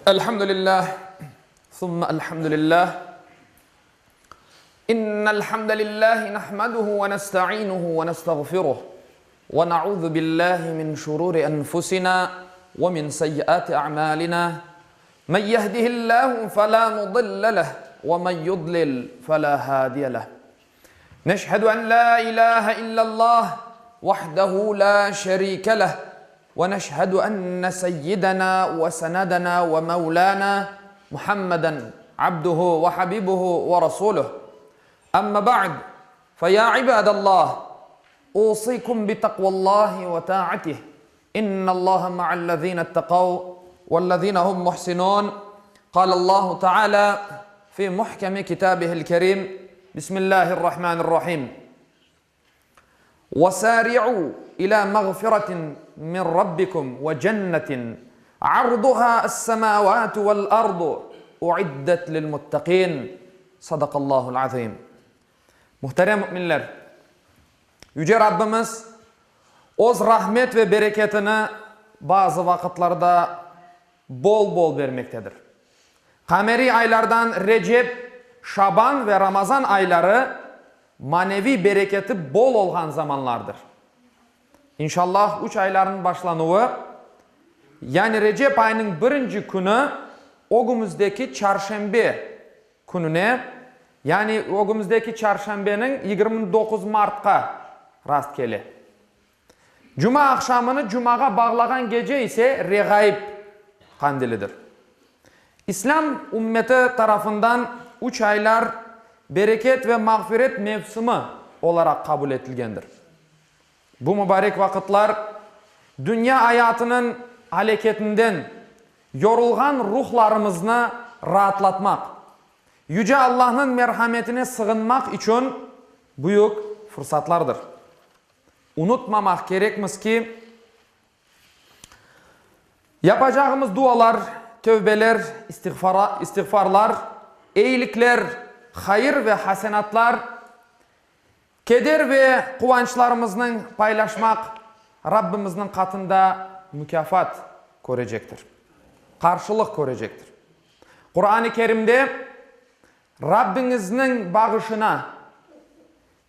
الحمد لله ثم الحمد لله إن الحمد لله نحمده ونستعينه ونستغفره ونعوذ بالله من شرور أنفسنا ومن سيئات أعمالنا من يهده الله فلا مضل له ومن يضلل فلا هادي له نشهد أن لا إله إلا الله وحده لا شريك له ونشهد أن سيدنا وسندنا ومولانا محمدا عبده وحبيبه ورسوله أما بعد فيا عباد الله أوصيكم بتقوى الله وطاعته إن الله مع الذين اتقوا والذين هم محسنون قال الله تعالى في محكم كتابه الكريم بسم الله الرحمن الرحيم وسارعوا إلى مغفرة من ربكم وجنة عرضها السماوات والأرض أعدت للمتقين صدق الله العظيم Muhterem müminler! Yüce Rabbimiz Öz rahmet ve bereketini bazı vaqıtlarda bol-bol bermektedir. Qameriy aylardan Recep, Şaban ve Ramazan ayları maneviy bereketi bol olğan zamanlardır. İnşallah, üç aylarnıñ başlanuvı, yani Recep ayınıñ birinci künü ögümizdeki çarşenbe kününe, yani ögümizdeki çarşenbeniñ 29 martqa rast kele. Cuma aqşamını cumağa bağlağan gece ise Reğaib qandilidir. İslâm ümmeti tarafından üç aylar bereket ve mağfiret mevsimi olaraq qabul etilgendir. Bu mubarek vaqıtlar dünya ayatınıñ aleketinden yorulğan ruhlarımıznı raatlatmaq, Yüce Allahnıñ merhametine sığınmaq içün büyük fırsatlardır. Unutmamaq kerekmiz ki, yapacağımız dualar, tövbeler, istiğfarlar, eyilikler, hayır ve hasenatlar, keder ve quvançlarımıznıñ paylaşmaq Rabbimizniñ qatında mukâfat körecektir, qarşılıq körecektir. Quran-ı Kerimde Rabbiñizniñ bağışına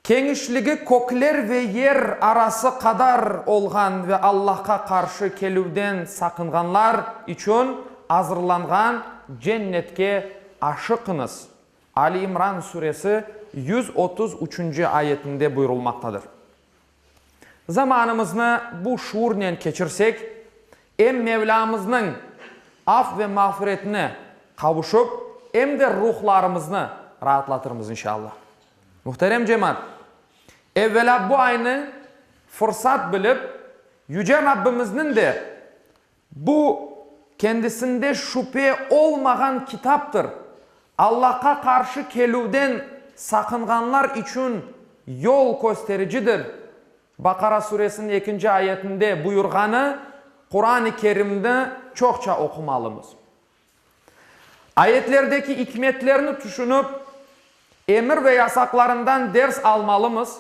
Keñişligi kökler ve yer arası qadar olğan ve Allahqa qarşı kelüvden saqınğanlar içün azırlanğan cennetke aşıqıñız, Ali İmran suresi 130 üçünci ayetinde buyurılmaqtadır. Zamanımıznı bu şuurnen keçirsek, em Mevlâmıznıñ af ve mağfiretine qavuşıp, em de ruhlarımıznı raatlatırmız, inşallah. Muhterem cemaat, evvelâ bu aynı fırsat bilip, Yüce Rabbimizniñ de bu kendisinde şübe olmağan kitaptır, Allahqa qarşı kelüvden saqınğanlar içün yol köstericidir, Baqara suresiniñ ekinci ayetinde buyurğanı Quran-ı Kerimni çoqça oqumalımız. Ayetlerdeki ikmetlerni tüşünip, emir ve yasaqlarından ders almalımız,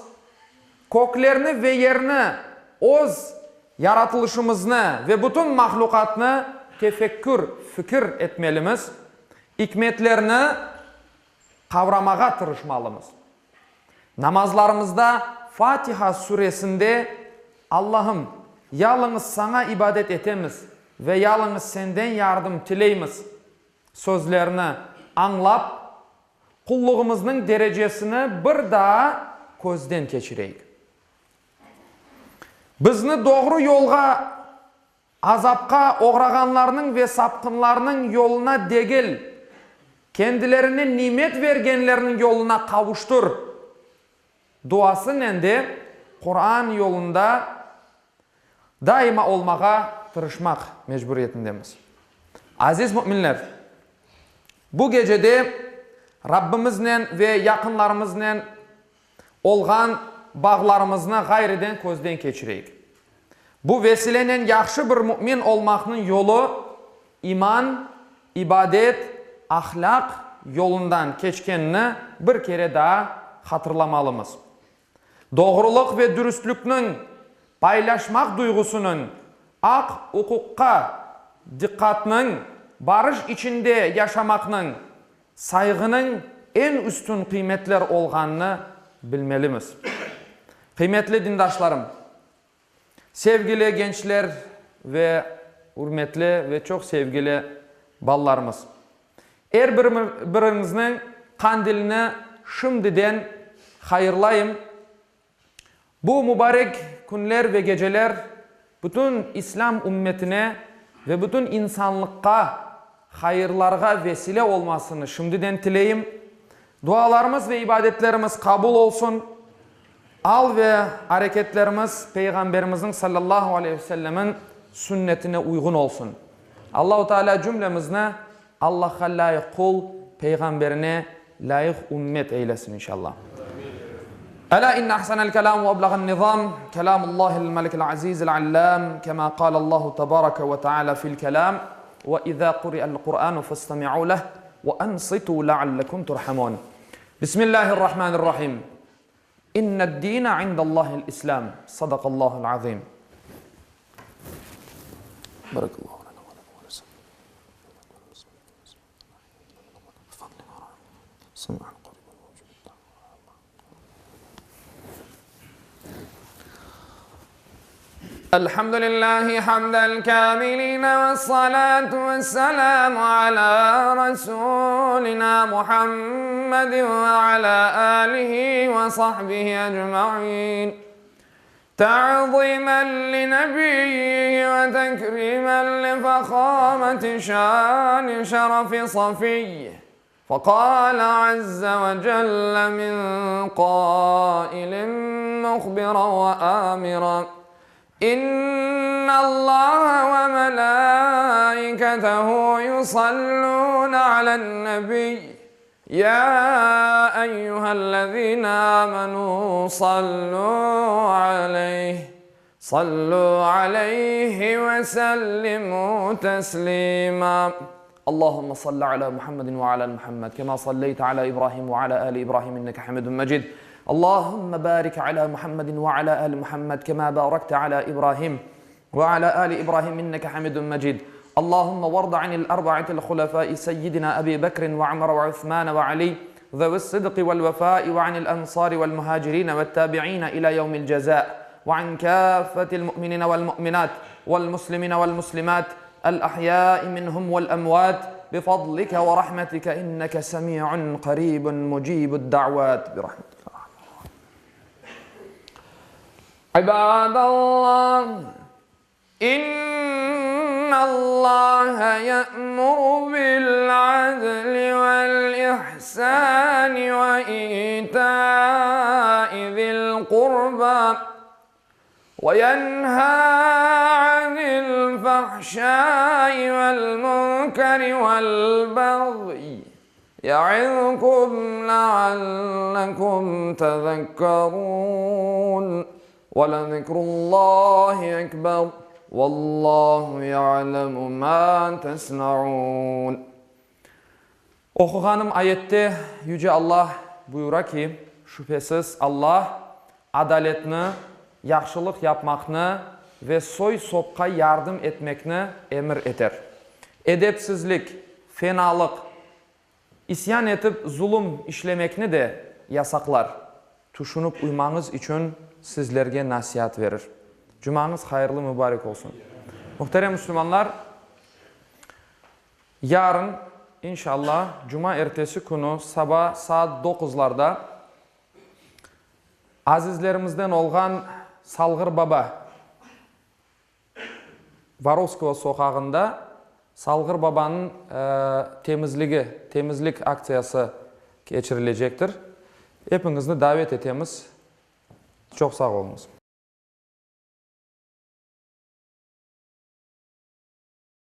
köklerni ve yerni, öz yaratılışımıznı ve bütün mahlüqatnı tefekkür, fikir etmelimiz, ikmetlerni qavramağa tırışmalımız. Namazlarımızda Fatiha suresinde Allahım, yalıñız Saña ibadet etemiz ve yalıñız Senden yardım tileymiz sözlerini añlap, qulluğımıznıñ derecesini bir daa közden keçireyik. Bizni doğru yolğa Azapqa oğrağanlarnıñ ve sapqınlarnıñ yoluna degil, kendilerine nimet bergenlerniñ yoluna qavuştır duasınen de Quran yolunda daima olmağa tırışmaq mecburiyetindemiz. Aziz müminler! Bu gecede Rabbimiznen ve yaqınlarımıznen olğan bağlarımıznı ğayrıden közden keçireyik. Bu vesilenen yahşı bir mümin olmaqnıñ yolu iman, ibadet, ahlâq yolundan keçkenini bir kere daa hatırlamalımız. Doğrulıq ve dürüstlikniñ, paylaşmaq duyğusınıñ, aq-uquqqa diqqatnıñ. barış içinde yaşamaqnıñ, sayğınıñ eñ üstün qıymetler olğanını bilmelimiz. Qıymetli dindaşlarım, sevgili gençler ve ürmetli ve çoq sevgili balalarımız! Er biriñizniñ qandilini şimdiden hayırlayım. Bu mubarek künler ve geceler bütün İslâm ümmetine ve bütün insanlıqqa hayırlarğa vesile olmasını şimdiden tileyim. Dualarımız ve ibadetlerimiz qabul olsun. Al ve areketlerimiz Peyğamberimizniñ sallallahu aleyhi ve sellemin sünnetine uyğun olsun. Allahu Teala cümlemizni Allahqa lâyıq qul, Peyğamberine lâyıq ümmet eylesin inşallah. Elâ inne ahsenel kelâm ve eblağen nizâm, kelâmullâhil melikil azîzil allâm, kemâ kâlellâhu tebâreke ve teâlâ fil kelâm, ve izâ kuri'el Kur'ânu festemi'û leh ve ansitû leallekum turhamûn. Bismillâhirrahmânirrahîm. İnned-dîne indallâhil İslâm. Sadakallâhul azîm. Barakallahu lana ve lekum ve Elhamdülillahi hamdel kâmiline ve salatu ve selamu alâ Rasûlinâ Muhammedin ve alâ âlihi ve sahbihi ecmaîn. Ta'zimen li nebiyyihi ve tekrîmen li fehâmeti şâni şerefi safiyyihi. Fekâle azze ve celle min kâilin muhbiran ve âmiran, İnnallâhe ve melâiketehu yusallûne alen-nebiy, yâ eyyühellezîne âmenû sallû aleyh, Sallu aleyhi ve sellimu teslima. Allahümme salli ala Muhammedin ve ala Muhammed kema salleyte ala İbrahim ve ala ali İbrahim inneke hamidun mecid. Allahümme barik ala Muhammedin ve ala ali Muhammed kema barakte ala İbrahim ve ala ali İbrahim inneke hamidun mecid. Allahümme varda anil arba'atil hulefai seyyidina Ebi Bekrin ve Ömer ve Osman ve Ali zevis sıdqi vel vefai ve anil ensari vel muhacirine ve tabi'ine ila yevmil ceza ve an kâffetil mu'minine vel mu'minat vel muslimine vel muslimat el ahyai minhum vel emvat bifadlike ve rahmetike inneke semi'un qaribun mucibud da'vat birahmetike. İbadallah. İnnallâhe ye'muru bil-'adli vel-ihsâni ve îtâi zil-qurbâ ve yenhâ 'anil-fahşâi vel-munkeri vel-bagyi ye'izkum le'allekum tezekkerûn. Ve lezikrullâhi ekber, vallâhu ya'lemu mâ tesna'ûn. Oquğanım ayette Yüce Allah buyura ki, Şübhesiz, Allah adaletni, yahşılıq yapmaqnı ve soy-sopqa yardım etmekni emir eter. Edepsizlik, fenalıq, İsyan etip zulum işlemekni de yasaqlar, tüşünip uymañız içün sizlerge nasiat verir. Cumañız hayırlı mübarek olsun. Muhterem müslümanlar, yarın, inşallah, cuma ertesi künü saba saat doquzlarda azizlerimizden olğan Salğır baba, Vorovskogo soqağında Salğır babanıñ temizligi, temizlik aktsiyası keçirilecektir. Epiñizni davet etemiz. Çoq sağ oluñız.